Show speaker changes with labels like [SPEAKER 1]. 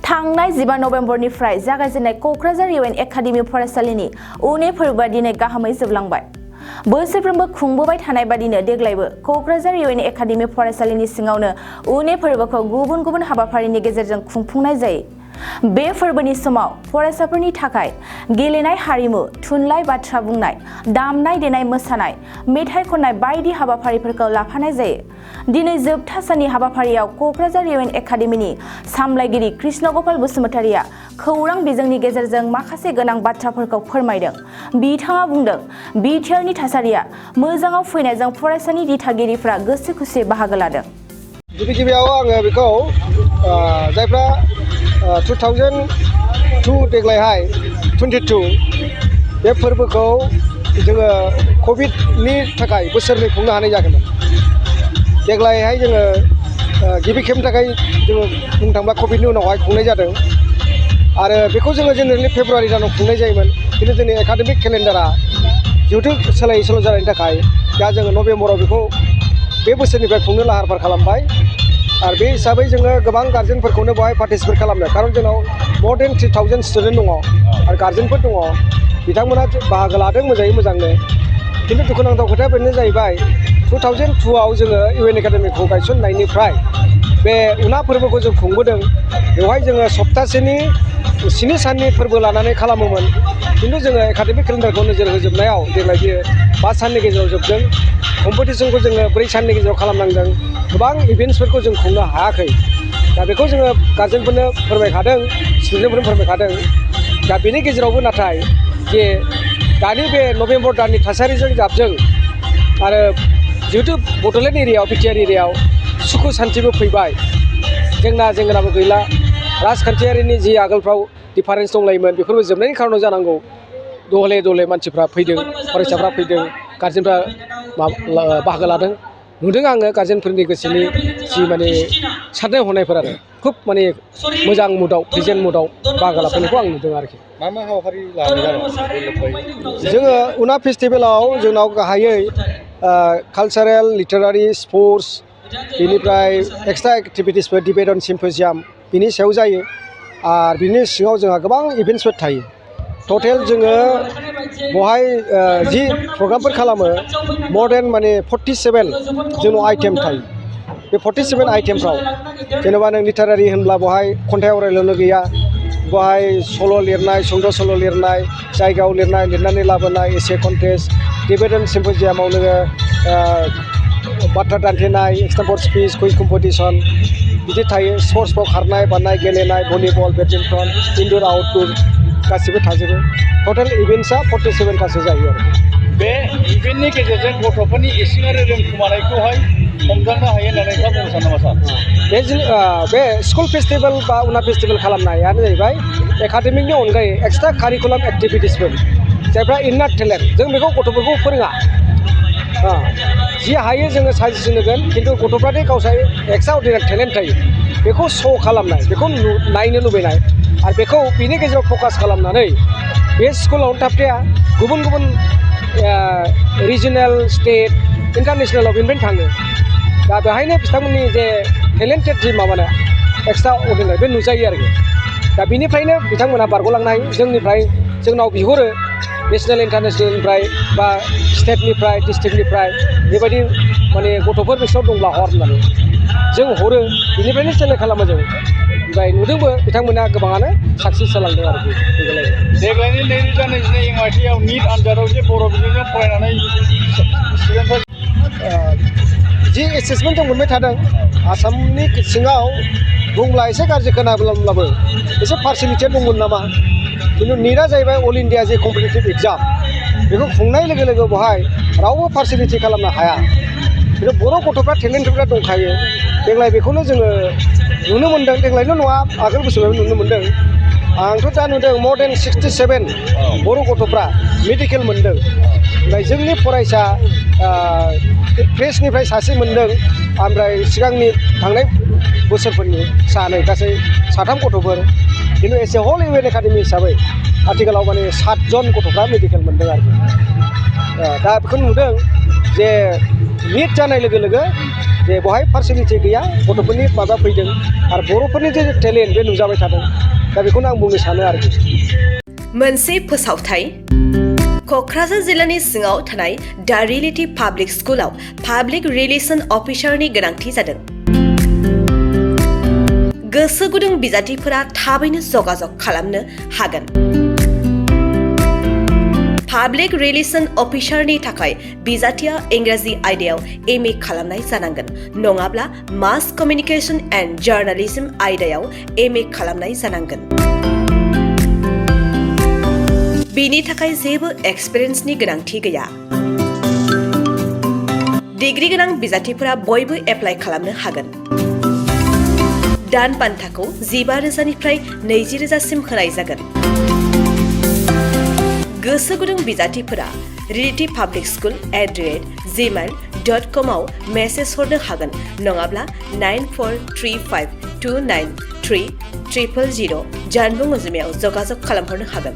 [SPEAKER 1] थांनाय 15 नबेम्बरनिफ्राय जागायजेननाय क'क्राझार इउएन एकाडेमि फरायसालिनि उने फोरबोआ दिनै गाहामै जोबलांबाय। बोसोरफ्रोमबो खुंबोबाय थानाय बादिनो देग्लायबो क'क्राझार इउएन एकाडेमि फरायसालिनि सिङावनो उने फोरबोखौ गुबुन गुबुन हाबाफारिनि गेजेरजों खुंफुंनाय जायो। बे फोरबोनि समाव फरायसाफोरनि थाखाय गेलेनाय हारिमु, थुनलाइ बाथ्रा बुंनाय, दामनाय देनाय मोसानाय, मेथाइ खननाय बायदि हाबाफारिफोरखौ लाफानाय जायो। दिनै जोबथा साननि हाबाफारियाव क'क्राझार इउएन एकाडेमिनि सामलायगिरि कृष्ण गपाल बसुमतारिया खौरां बिजोंनि गेजेरजों माखासे गोनां बाथ्राफोरखौ फोरमायदों। बिथाङा बुंदों, बिटिआरनि थासारिया मोजाङाव फैनायजों फरायसानि दिथागिरिफ्रा गोसो खुसियै बाहागो लादों।
[SPEAKER 2] गिबियाव आङो बेखौ जायफ्रा 2002 देग्लायहाय 22 बे फोरबोखौ जोङो कभिडनि थाखाय बोसोरनै खुंनो हानाय जागोन। देग्लायहाय जोङो गिबि खेबनि थाखाय जोङो बुंनो थाङोब्ला कभिडनि उनावहाय खुंनाय जादों आरो बेखौ जोङो जेनेरेलि फेब्रुवारि दानाव खुंनाय जायोमोन। खिन्थु जोंनि एकाडेमिक केलेन्डारा जिहेथु सोलाय सोल' जानायनि थाखाय दा जोङो नभेम्बराव बेखौ बे बोसोरनिफ्राय खुंनो लाहार फाहार खालामबाय आरो बे हिसाबै जोङो गोबां गार्जेनफोरखौनो बेवहाय पार्टिसिपेट खालामनो, खारन जोंनाव more than 3000 स्टुडेन्ट दङ आरो गार्जेनफोर दङ। बिथांमोना बाहागो लादों मोजांनो। खिन्थु दुखुनांथाव खोथाया बेनो जाहैबाय 2002आव जोङो इउएन एकाडेमिखौ गायसननायनिफ्राय बे उना फोरबोखौ जों खुंबोदों। बेवहाय जोङो सप्तासेनि 7 साननि फोरबो लानानै खालामोमोन। खिन्थु जोङो एकाडेमिक केलेन्डारखौ नोजोर होजोबनायाव देग्लाय बियो 5 साननि गेजेराव जोबदों। कम्पिटिसनखौ जोङो 4 साननि गेजेराव खालामनांदों। गोबां इभेन्ट्सफोरखौ जों खुंनो हायाखै। दा बेखौ जोङो गार्जेनफोरनो फोरमायखादों, स्टुडेन्टफोरनो फोरमायखादों। दा बेनि गेजेरावबो नाथाय जे दानि बे नभेम्बर दाननि थासारिजों जाबजों आरो जिहेतु बड'लेण्ड एरियायाव बिटिआर एरियायाव सुखु सान्थिबो फैबाय, जेंनाबो गैला। राजखान्थियारिनि जि आगोलफ्राव डिफारेन्स दंलायोमोन बेफोरबो जोबनायनि खारनाव जानांगौ दले मानसिफ्रा फैदों, फरायसाफ्रा फैदों, गार्जेनफ्रा बाहागो लादों। नुदों आङो गार्जेनफोरनि गोसोनि जि माने साननाय हनायफोर आरो खुब माने मोजां मुडआव, प्रेजेन्ट मुडआव बाहागो लाफैनायखौ आं नुदों आरोखि।
[SPEAKER 3] मा हाबाफारि लानाय जादों?
[SPEAKER 2] जोङो उना फेस्टिभेलाव जोंनाव गाहायै कालचारेल, लिटारारि, स्पर्ट्स, बेनिफ्राय एक्सट्रा एक्टिभिटिसफोर, डिबेट अन सिम्पोजियाम बिनि सायाव जायो आरो बिनि सिङाव जोंहा गोबां इभेन्ट्सफोर थायो। टटेल जोङो बेवहाय जि प्रग्रामफोर खालामो more than माने 47 जोंनाव आइटेम थायो। बे 47 आइटेमफ्राव जेनेबा नों लिटारारि होनब्ला बेवहाय खन्थाइ आवरायनायल' गैया, बेवहाय सल' लिरनाय, सुंद' सल' लिरनाय, जायगायाव लिरनाय, लिरनानै लाबोनाय, एसे कन्टेस्ट, डिबेट एन्ड सिम्पोजियामाव नोङो बाथ्रा दान्थेनाय, एक्सटेम्पर स्पिच, कुइज कम्पिटिसन बिदि थायो। स्पर्ट्सफ्राव खारनाय, बारनाय, गेलेनाय, भलिबल, बेडमिन्टन, इनडुर आउटडुर गासिबो थाजोबो। टटेल इभेन्ट्सआ 47 थासो जायो आरो।
[SPEAKER 3] बे इभेन्टनि गेजेरजों गथ'फोरनि इसिङारि रोंखुमानायखौहाय हमदांनो हायो होननानै नोंथाङा बुंनो सानो नामा सार?
[SPEAKER 2] बे स्कुल फेस्टिभेल बा उना फेस्टिभेल खालामनायानो जाहैबाय एकाडेमिकनि अनगायै एक्सट्रा कारिकुलाम एक्टिभिटिसफोर, जायफ्रा इन्नार टेलेन्ट, जों बेखौ गथ'फोरखौ फोरोङा। जि हायो जोङो साजेसन होगोन, खिन्थु गथ'फ्रादि गावसा एक्सट्रा अर्डिनारि टेलेन्ट थायो बेखौ श' खालामनाय, बेखौ नायनो लुबैनाय आरो बेखौ बिनि गेजेराव फकास खालामनानै बे स्कुलावनो थाबथाया, गुबुन रिजनेल, स्टेट, इन्टारनेसनेलाव बेनिफ्रायनो थाङो। दा बेहायनो बिथांमोननि जे टेलेन्टेड जि माबाना एक्सट्रा अर्डिनारि बे नुजायो आरोखि। दा बिनिफ्रायनो बिथांमोनहा बारग'लांनो हायो। जोंनाव बिहरो नेसनेल इन्टारनेसनेलनिफ्राय बा स्टेटनिफ्राय, डिस्ट्रिक्टनिफ्राय बेबायदि माने गथ'फोर बिसोराव दंब्ला हर होननानै जों हरो, बिनिफ्रायनो सेलेक्ट खालामो जों। ओमफ्राय नुदोंबो बिथांमोना गोबाङानो साक्सेस जालांदों आरोखि।
[SPEAKER 3] देग्लायनि 2022 मायथाइयाव निट आनजादाव जे बर' बिजोंजों फरायनानै स्टुडेन्टफोर
[SPEAKER 2] जि एसेसमेन्ट जों मोनबाय थादों आसामनि सिङाव बुंब्ला एसे गाज्रि खोनाब्लाबो एसे पार्सियेलिटिया दंमोन नामा। खिन्थु निटआ जाहैबाय अल इन्डिया जे कम्पिटिटिभ एग्जाम, बेखौ खुंनाय लोगो लोगो बेवहाय रावबो पार्सियेलिटि खालामनो हाया। खिन्थु बर' गथ'फ्रा टेलेन्टफ्रा दंखायो। देग्लाय बेखौनो जोङो नुनो मोन्दों। देग्लायल' नङा, आगोल बोसोराव नुनो मोन्दों। आंथ' दा नुदों more than 67 बर' गथ'फ्रा मेडिकेल मोन्दों। ओमफ्राय जोंनि फरायसा प्रेसनिफ्राय सासे मोन्दों, ओमफ्राय सिगांनि थांनाय बोसोरफोरनि सानै गासै 3 गथ'फोर। खिन्थु एस ए हल इउएन एकाडेमि हिसाबै आथिखालाव माने 7 जन गथ'फ्रा मेडिकेल मोन्दों आरोखि। दा बेखौ नुदों जे मिट जानाय लोगो लोगो जे बहाय पार्सनेलिटि गैया गथ'फोरनि माबा फैदों आरो बर'फोरनि जे टेलेन्ट बे नुजाबाय थादों दा बेखौनो आं बुंनो सानो आरोखि
[SPEAKER 4] मोनसे फोसावथाय क'क्राझार जिल्लानि सिङाव थानाय दा रियेलिटि पाब्लिक स्कुलाव पाब्लिक रिलेसन अफिसारनि गोनांथि जादों गोसो गुदुं बिजाथिफोरा थाबैनो जगाजग खालामनो हागोन पाब्लिक रिलेसन अफिसारनि थाखाय बिजाथिया इंराजि आयदायाव MA खालामनाय जानांगोन नङाब्ला मास कमिउनिकेशन एन्ड जार्नालिज्म आयदायाव MA खालामनाय जानांगोन बिनि थाखाय जेबो एक्सपिरियेन्सनि गोनांथि गैया डिग्री गोनां बिजाथिफोरा बयबो एप्लाइ खालामनो हागोन दान बान्थाखौ 15,000निफ्राय 20,000सिम होनाय जागोन गोसो गुदुं बिजाथिफोरा reality.publicschool@gmail.com आव मेसेज हरनो हागोन नङाब्ला 9435293000 जानबुं अनजिमायाव जगाजग खालामहरनो हागोन